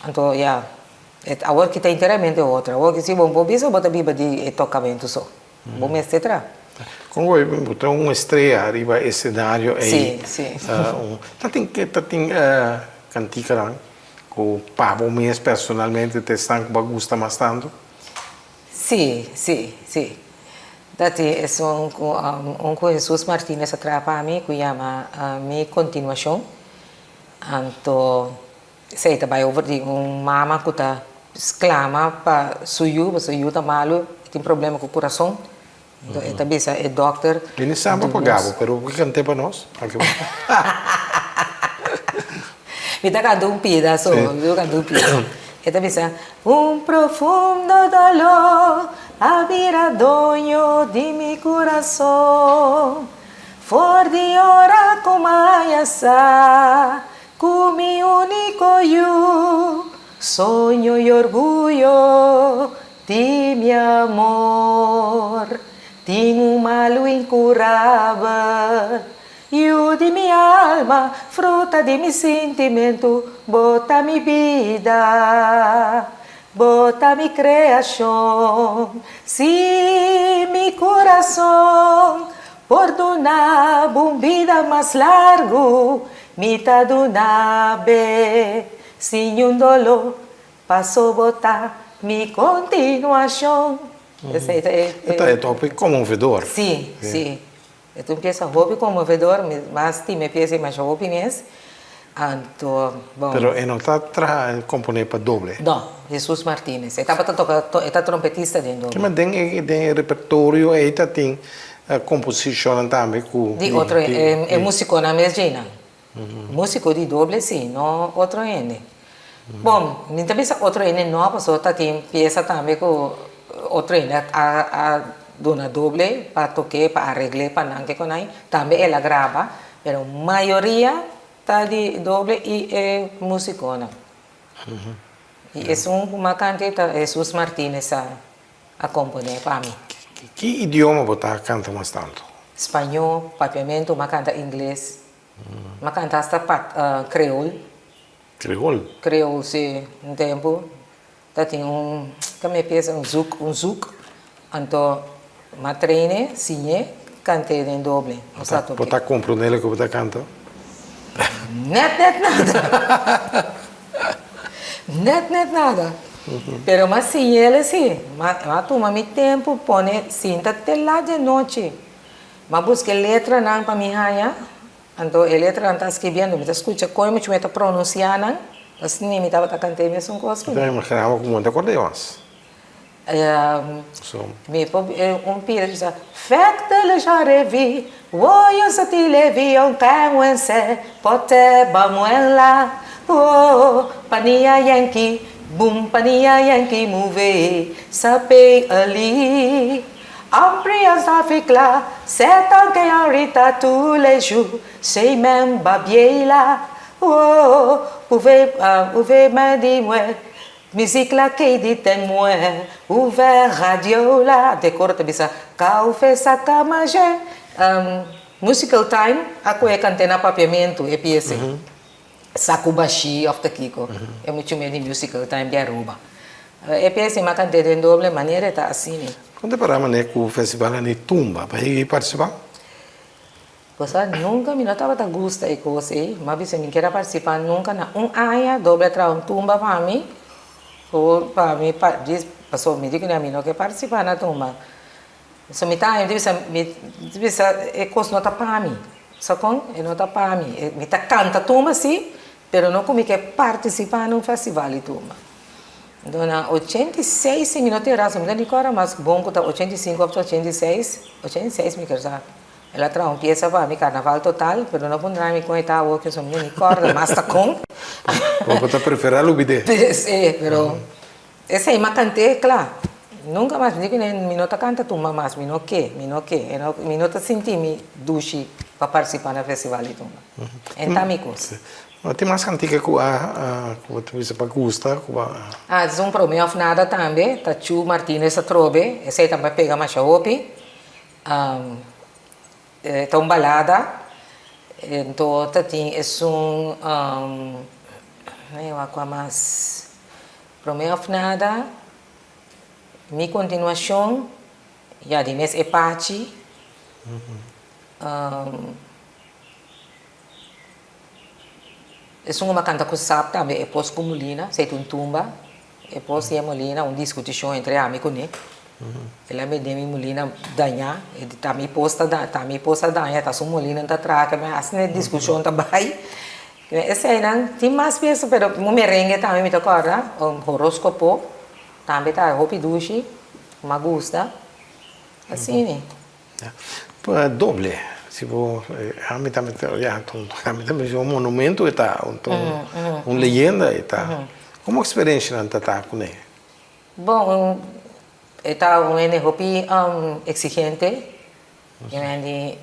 anto ya awor ki ta enteramente otro, awor ki si bo por bisa bo ta biba di e tokamentu so. Bo mester tra. Kon bo bo ta un estrea riba e escenario ei? Sí, sí. Ta tin ta tin kantikanan ku pa bo mes personalmente ta esnan ku bo a gusta mas tantu? Sí, sí, sí. Ta tin esun ku un ku Jesus Martinez a traha pa mi ku yama Mi Continuacion. Anto Esei ta bai over di un mama ku ta sklama pa su yu, pasobra su yu ta malu, e tin problema ku kurason. Enton e ta bisa e dòkter. Bini samba pa Gabo, pero bo ke kant'é pa nos? Mi ta kanta un pida so, mi ta kanta un pida. E ta bisa, Un profundo dolor a bira doño di mi kurason, for di ora ku maya sa Ku mi úniko yu, soño i orguyo di mi amor. Tin un malu inkurabel, yu di mi alma, fruta di mi sintimentu, bo ta mi bida, bo ta mi kreashon. Si mi kurason por duna bo un bida mas largu, Mi ta duna be sin niun doló, paso bo ta mi kontinuashon. Esei ta e. E ta e topic konmovedor. Sí, sí. E ta un piesa hopi konmovedor, mi mas stima e piesa ei masha hopi mes. Anto, bon. Pero e no ta traha, komponé pa doble? No, Jesus Martinez. E tabata toka, e ta trompetista den doble. Kima den e den e repertorio ei ta tin Composicionnan tambe cu. Di otro e musiconan mes djeinan. Musico di doble si, no otro hende. Bon, mi ta bisa otro hende no, pasobra ta tin pieza tambe cu otro hende a a duna doble pa toke, pa aregle, pa nan ke con ai. Tambe el a graba, pero mayoria ta di doble y e musiconan. Y esun cu mas cante ta Jesus Martinez a. A komponé pa mi. Ki idioma bo ta kanta mas tantu? Spañó, papiamentu, m'a kanta ingles, m'a kanta asta kreol. Kreol? Kreol, si. Un tempu ta tin un, ta mi piensa un zoek, un zoek, anto m'a train'e, siñ'e, kant'e den doble. Bo ta komprondé loke bo ta kanta? Net net nada. Net net nada. Pero m'a siñ'el si. M'a tuma mi tempu pone sinta te lat di anochi. M'a buska e letranan pa mi haña. Anto e letranan ta skibiendo. Mi ta skucha kon e muchanan ta pronunsiá nan. Asina mi tabata kanta e mesun kos ku mi. Mi ta imaginaba ku bo no ta kòrda e mas. Mi por un pida di sa, Fekte le genre vi, woyo sa ti le vi on kènwense, pote ba mwen la, oh, pania yankee, boom pania yankee move, sa pey ali. Amprians Afrikla, setan ke Rita tous les jours, se men babye la, oh, ouve, ouve men di mwen. Mizik la key di ten mwen ouvè radio la de koro ta bisa ka ouvè sa ka maje Musical time a kohe kant'é na papiamentu e piese Saku Bashí òf ta kiko e muchu mes di Musical time di Aruba e piese mi a kant'é den doble manera e ta asina. Kon ta para manera ku festivalnan di tumba pa yega i partisipá? Cosa nunca mi no tabata gusta e cos ey, m'a bisa mi kier a participa nunca na un aña doble a traha un tumba pa mi, cu pa mi pa djis pasobra mi di cu mi no ke participa na tumba, so mi ta mi ta bisa mi ta bisa e cos no ta pa mi, sa con? E no ta pa mi, mi ta canta tumba si, pero no cu mi ke participa na un festival di tumba. Enton na 86 si mi no tin razon mi ta recorda mas bon cu ta 85 of 86, 86 mi ker sa. El a traha un piesa pa mi, Carnaval Total, pero no pundra mi con e ta awor ke mi ni corda mas ta con. Bo ta prefera lubid'é. Sí, pero esei m'a cant'é cla. Nunca mas mi di cu mi no ta canta tumba mas, mi no ke, mi no ke, mi no ta sinti mi dushi pa participa na festival di tumba. En ta mi cos. No tin mas kantika ku a ku bo ta bisa pa gusta ku bo a. Ah, es un prome of nada tambe, ta Chu Martinez atrobe, esei tambe a pega masha hopi. Ta un balada, anto ta tin esun, mi wak kua mas, prome of nada, mi continuacion, ya di mes e pachi. Esun ku a kanta ku sap tambe e pos ku mulina, esei ta un tumba, e pos i e mulina, un diskutishon entre ami kuné. El a mende mi mulina dañá, e di ta mi pos ta daña, ta mi pos a daña, ta su mulina ta traha, ke asina e diskushon ta bai. Eseinan tin mas piesa pero un merengue tambe mi ta kòrda, un horoskopo tambe ta hopi dushi, mi a gusta, asina. Doble, si bo ami tambe ta ya ami ta bisa un monumento e ta un leyenda e ta. Como experiencianan ta ta cune? Bon, e ta un hende hopi exigente, un hende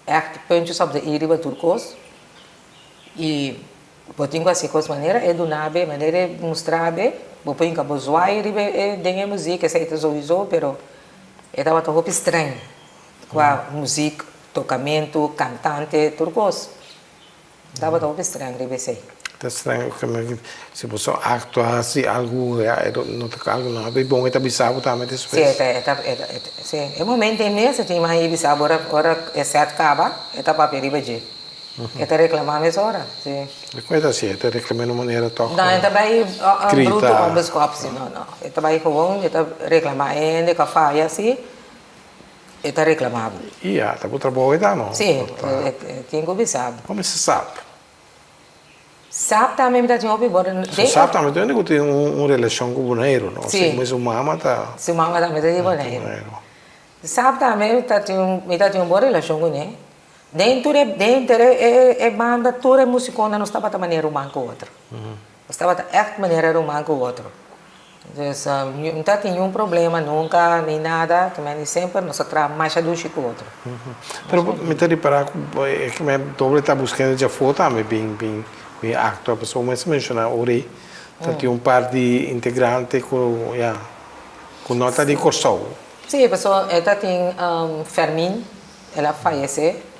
echt puntjes op de i riba tur cos y bo tin cu haci cos manera e duna be, manera e mustra be, bo por hinca bo zwaai riba e den e muziek esey ta souiso pero E tabata hopi streng kua muzik, tokamentu, kantante, tur kos. Tabata hopi streng riba esei. Ta streng si bo so aktua hasi algu ya e no ta algu no habri bon e ta bisa bo tambe despues. Si e ta e ta si e momento ei mes e tin mas e bisa bo ora ora e sèt kaba e ta papia riba dje. E ta reclama mesora, si. E con e ta haci? E ta reclama en un manera toch? No, e ta bay bruto onbeskop, si. No, no. E ta bay gewoon, e ta reclama e hende cu a faya, si. E ta reclama bo. Y ya, ta bo trabou e ta, no? Si, e tin cu bisa bo. Como mester sap? Sap tambe mi ta tin hopi bon. So sap tambe tin hende cu tin un relacion cu Boneiru, no? Si. Como su mama ta. Su mama tambe ta di Boneiru. Sap tambe mi ta tin, mi ta tin un bon relacion cune. Den tur e den tur e e banda tur e musiconan nos tabata manera ruman cu otro. Nos tabata echt manera ruman cu otro. Dus no ta tin niun problema nunca ni nada, ta mende semper nos a traha masha dushi cu otro. Pero mi ta ripara cu e ke doble ta buscando djafó tambe bin bin bin actua pasobra bo mester menciona ora ta tin un par di integrante cu ya cu no ta di Corsou. Si, pasobra e ta tin Fermin. El a fayesé.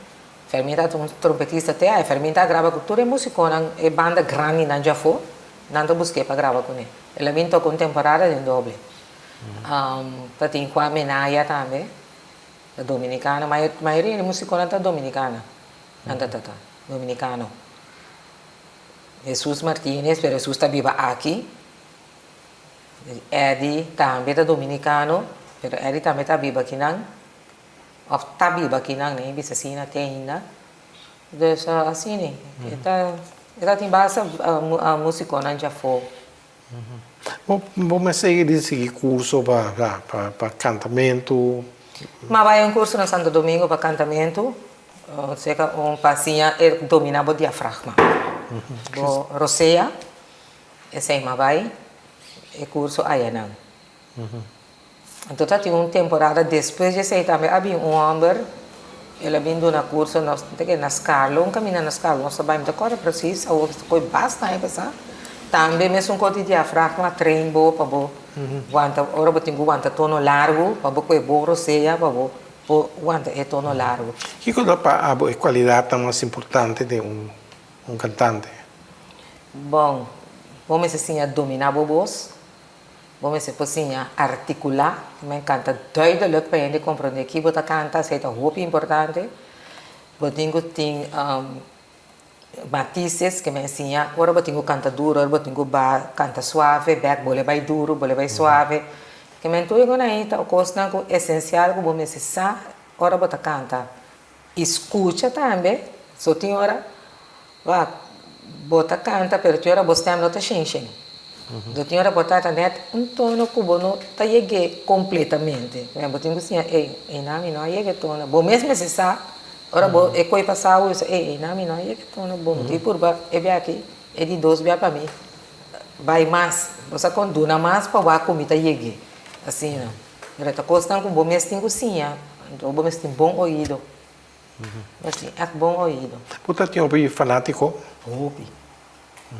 Fermin tabata un trompetista te ai. Fermin ta graba ku tur e musikonan, e banda grandinan djafó, nan ta busk'é pa graba kuné. El a bin toka un temporada den doble. Ta tin Juan Menaya tambe, ta dominikano. Mayoria di e musikonan ta dominikano. Nan ta ta dominikano. Jesus Martinez, pero Jesus ta biba aki. Eddy tambe ta dominikano, pero Eddy tambe ta biba akinan. Of ta biba akinan ne bisa asina te ainda. Dus asina e ta e ta tin basta musiconan djafó. Bo bo mester sigui di sigui curso pa pa pa cantamentu? Mi a bai un curso na Santo Domingo pa cantamentu seka un pa siña e domina bo diafragma. Bo rosea esei mi a bai e curso ayanan. Anto ta tin un temporada despues di esei tambe a bin un homber, el a bin duna curso nos ta kere na Scarlo, un caminda na Scarlo nos ta bai, mi ta corda precies awor cu ta basta aña pasa, tambe mesun cos di diafragma train bo pa bo wanta ora bo tin cu wanta tono largo pa bo coge bon rosea pa bo por wanta e tono largo. Kico ta pa abo e cualidadnan mas importante den un cantante? Bon, bo mester siña domina bo bos. Bo mester por siña artikulá. Mi kanta duidelijk pa hende komprondé ki bo ta kanta, esei ta hopi importante. Bo tin ku tin matises ke mi a siña ora bo tin ku kanta duru, ora bo tin ku ba kanta suave, bèk bo le bai duru, bo le bai suave. Ke men tur e kos ahí ta kosnan ku esensial ku bo mester sa ora bo ta kanta. I skucha tambe, so tin ora wak bo ta kanta pero tin ora bo stem no ta shen shen. So tin ora bo ta ta net un tono ku bo no ta yeg'é kompletamente. Bo tin ku siña ey, einan mi no a yega e tono. Bo mes mester sa ora bo e koi pasa bo bisa ey einan mi no a yega e tono bo. Mi tin purba e bia aki, e di dos bia pa mi bai mas. Bo sa kon duna mas pa wak ku mi ta yeg'é. Asina. Pero ta kosnan ku bo mes tin ku siña, anto bo mes tin bon oido. Bo tin ègt bon oido. Bo ta tin hopi fanátiko? Hopi.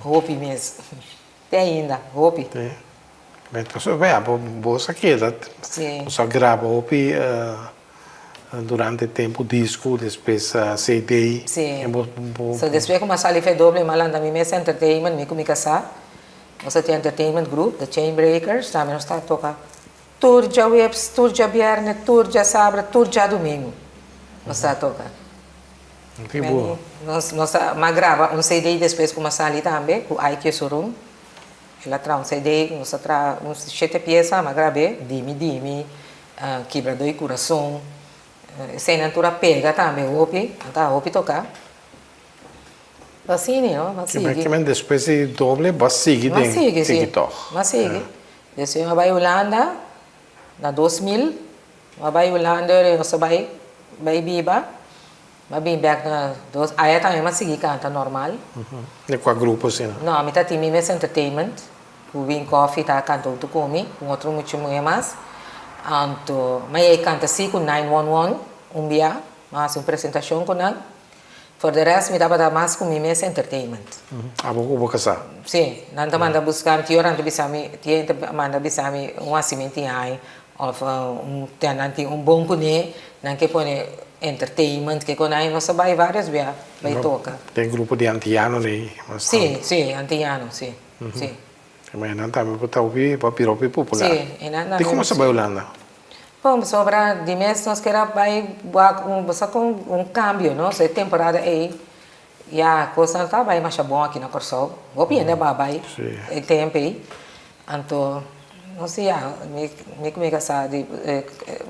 Hopi mes. Te ainda, hopi. Te. Pasobra bea, bo bo sa keda, Sí. bo sa graba hopi durante tempu disco, despues CD. Sí. En bo bo. So despues ku mi a sali for e doble, mi a lanta mi mes entertainment, mi ku mi kasá. Nos a tin entertainment group, The Chainbreakers, tambe nos ta toka tur djaweps, tur djabièrnè, tur djasabra, tur djadumingu nos ta toka. Ki bo. Nos nos a mi a graba un CD despues ku mi a sali tambe ku Ike Jesurun. El a traha un CD, nos a traha un shete piesa, mi a grab'é, Dimi Dimi, Kibradó di Kurason. Eseinan tur a pega tambe hopi, nan ta hopi toká. Asina, no? M'a sigui. Ke men despues di doble bo a sigui den sigui tòg? M'a sigui, si. Despues m'a bai Hulanda na 2000, m'a bai Hulanda ora nos a bai bai biba, m'a bin bèk na dos, aya tambe m'a sigui kanta normal. Den kua grupo asina? No, mi ta tin mi mes entertainment, ku Win Coffee ta kanta huntu ku mi, ku otro mucha muhé mas. Anto m'a yei kanta si ku 911 un bia, m'a hasi un presentashon ku nan. For de rest mi tabata mas ku mi mes entertainment. Abo ku bo kasá? Sí, nan ta manda buska mi, tin ora nan ta bisa mi, tin hende ta manda bisa mi un hasimenti hai òf un nan tin un bon kuné, nan ke pone entertainment ke kon ai, nos a bai vários bia bai toka. Den grupo di antiano nei mas Sí, sí, antiano, sí, sí. Ma e nan tambe por ta hopi, por a bira hopi popular. Sí, e nan tambe. Di komo sa bai Hulanda? Bon, pasobra di mes nos kier a bai wak un bo sa kon un kambio no, so e temporada ei ya kosnan ta bai masha bon aki na Kòrsou, hopi hende a bai bai e tempu ei, anto nos di ya mi mi ku mi kasá di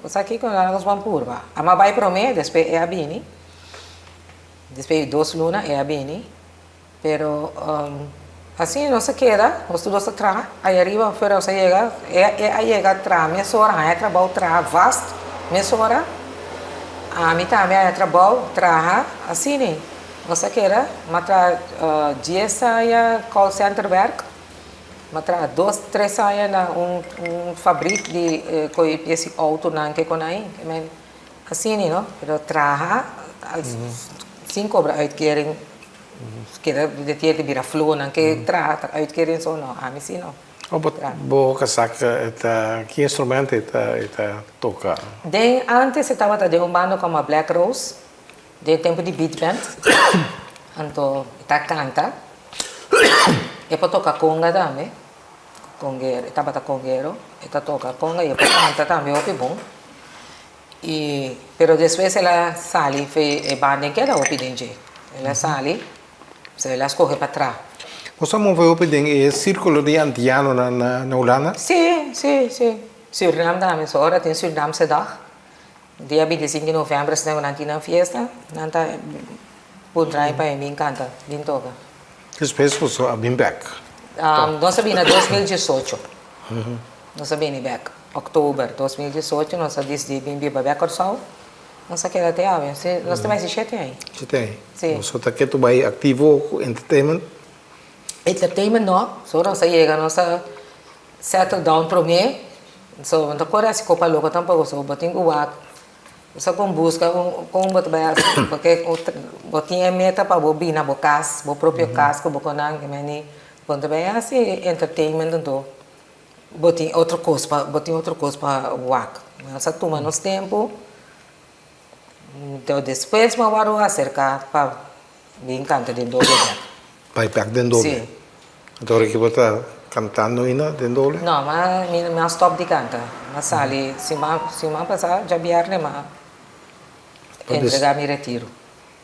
bo sa kiko nos ban purba, a mi a bai promé despues e a bini, despues di dos luna e a bini. Pero asina nos a keda, nos tur dos a traha, aya riba afuera nos a yega, e a yega traha mesora, haña trabou traha vast mesora, ami tambe haña trabou traha, asina nos a keda, mi a traha dies aña call center werk, mi a traha dos tres aña na un fabrik di koe pies di autonan ke kon ai, Asina no, pero traha sin cobra uitkering, keda de tier di bira flu nan ke traha ta uitkering so no, ami si no. Oh bo bo kasak e ta ki instrumento e ta e ta toka? Den antes e tabata den un banda como Black Rose, den tempo di beat band, anto e ta canta, e por toca conga tambe, conguero, e tabata conguero, e ta toca conga y e por canta tambe hopi bon. Y pero despues el a sali fe e banda en keda hopi den dje. El a sali, so el a scoge pa tra. Bo sa move hopi den e circulo di antianonan na na Hulanda? Si, si, si. Surinam tambe. So ora tin Surinamse dag, dia 25 di november asina cu nan tin nan fiesta, nan ta puntra mi pa mi bin canta, bin toca. Despues boso a bin bek? Nos a bin na 2018. Nos a bini bek. Oktober 2018 nos a disidi bin biba bek Kòrsou. Nos a keda te awe. Nos ta bai si shete aña. Shete aña. Si. Boso ta ketu bai aktivo ku entertainment? Entertainment no. So nos a yega nos a settle down promé. So no ta kore hasi kopa loko tampoko. So bo tin ku wak bo sa kon buska kon bo ta bai hasi paske bo tin e meta pa bo bini na bo kas, bo propio kas ku bo konan. Bo ta bai hasi entertainment anto. Bo tin otro kos pa, bo tin otro kos pa wak. Nos a tuma nos tempu, anto despues mi a wòrdu aserká pa bin kanta den doble bèk. Bai bèk den doble? Si. Anto ora ki bo ta kantando ainda den doble? No, mi mi a stòp di kanta. Mi a sali siman siman pasá djabièrnè mi a entregá mi retiro.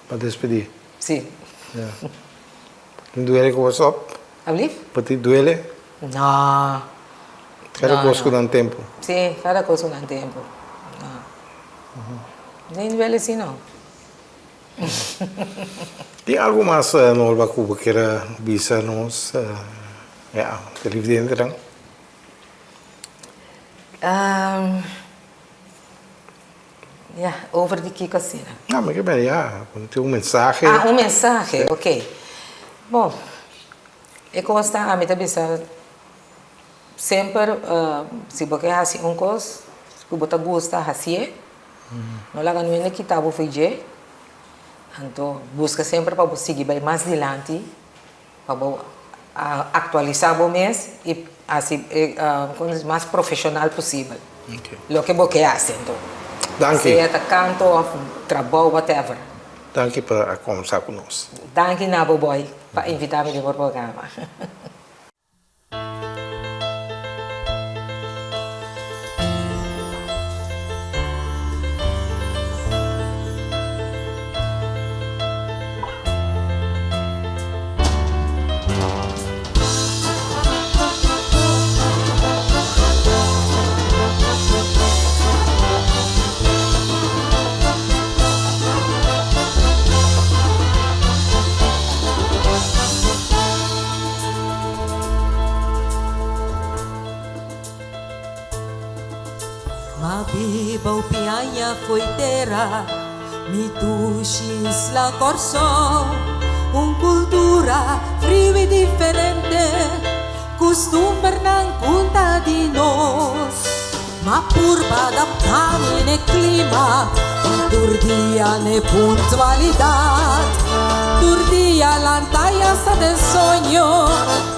Pa despedí? Si. Ya. Tin duele ku bo stòp? Ablief? Bo tin duele? No. Kada kos ku nan tempu. Si, kada kos ku nan tempu. No. Tin duele si no. Tin algu mas, Norba, ku bo kier a bisa nos, ya, televidentenan? Ya, over di kiko asina? No, mi ke bini ya, tin un mensahe. Ah, un mensahe, ok. Bon, e kos ta ami ta bisa semper si bo ke hasi un kos ku bo ta gusta hasié, no laga nuende kita bo for dje, anto buska semper pa bo sigui bai mas dilanti pa bo. Aktualisá bo mes i hasi e mas profeshonal posibel. Loke bo ke hasi anto. Danki. Sea ta kanto òf trabou whatever. Danki pa a kombersá ku nos. Danki na bo boy pa invitá mi den bo programa. Ma biba u piaña foi tera, mi dushi isla Kòrsou. Un kultura friu i diferente, kustumbernan ku ta di nos. Ma purba adaptá mi n'e klima, tur dia n'e puntualidat. Tur dia lanta i hasta den soño,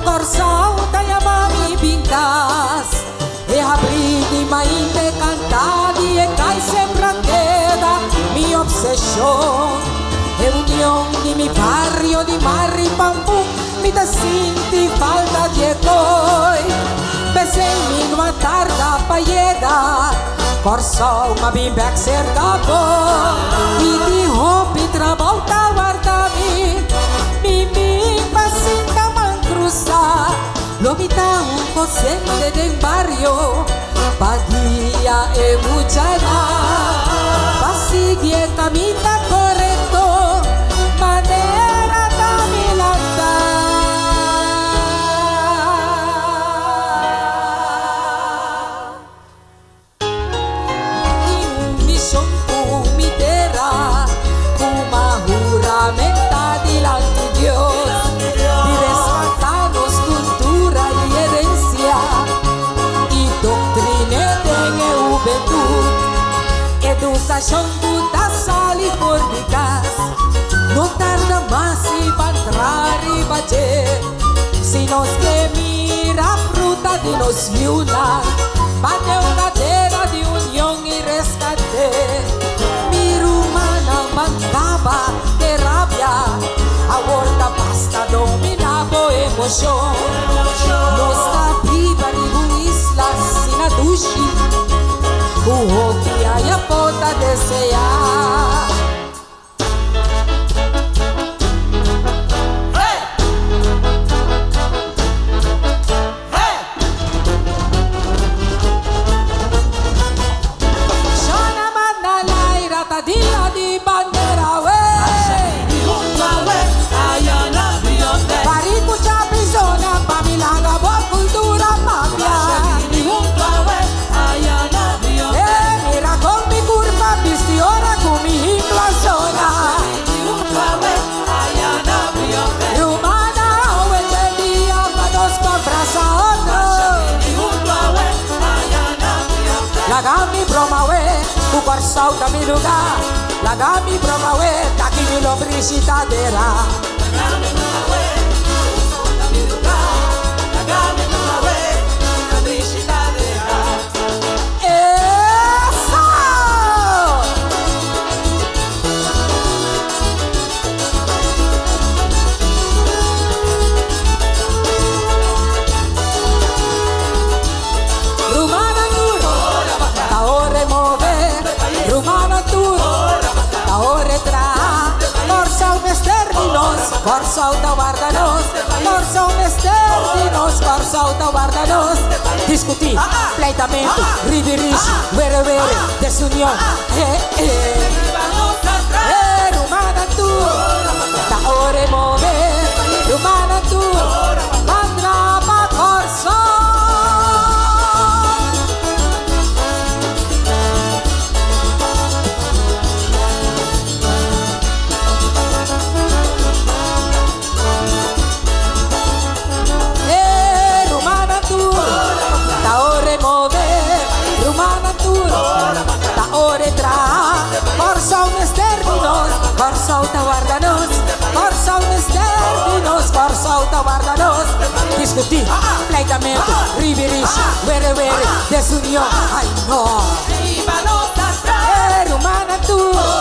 Kòrsou ta yama mi bin kas. E habrí di mainte kantá di e kai sempra keda mi obseshon. E union di mi bario di mar i bambú mi ta sinti falta di e koi. P'esei mi no a tarda pa yega Kòrsou m'a bin bèk serka bo. I di hopi trabou ta warda mi, mi bin pa sinta man krusá. Lo mi ta un docente den bario pa guia e muchanan pa sigui e caminda corecto manera ta mi lanta. Tin un mishon ku mi tera, ku m'a huramenta dilanti Dios, di reskatá nos kultura i herensia, i doktrin'é den e hubentut. Edukashon ku ta sali for di kas, no tarda mas i ban traha riba dje. Si nos ke mira fruta di nos yiunan, bate un cadena di union i rescate. Mi rumannan ban caba ke rabia, awor ta basta domina bo emocion. Nos ta biba riba un isla asina dushi, cu hopi aya por ta desea. Shona manda laira ta dia di bandera we. Bariku chapi zona pa mi laga bo kultura papia. E mira kon mi kurpa bisti ora ku mi hinkla zona. Rumana awe te dia pa nos pa brasa otro. Laga mi broma we, ku Kòrsou ta mi lugá. Laga mi broma we, taki mi lombrishi ta dera. Eso! Rumana tur, ta ora e move. Rumana tur, ta ora e traha. Kòrsou mester di nos, Kòrsou ta warda nos. Kòrsou mester di nos, Kòrsou ta warda nos. Diskutí, pleitamentu, ribirishi, were were, desunion, eh eh. Eh, rumannan tur, ta ora e move. Rumannan tur, ban trapa Kòrsou. E rumannan tur ta ora e move, rumannan tur ta ora e traha. Kòrsou mester di nos, Kòrsou ta warda nos. Kòrsou mester di nos, Kòrsou ta warda nos. Diskutí, pleitamentu, ribirishi, were were, desunion, ai no. E rumannan tur.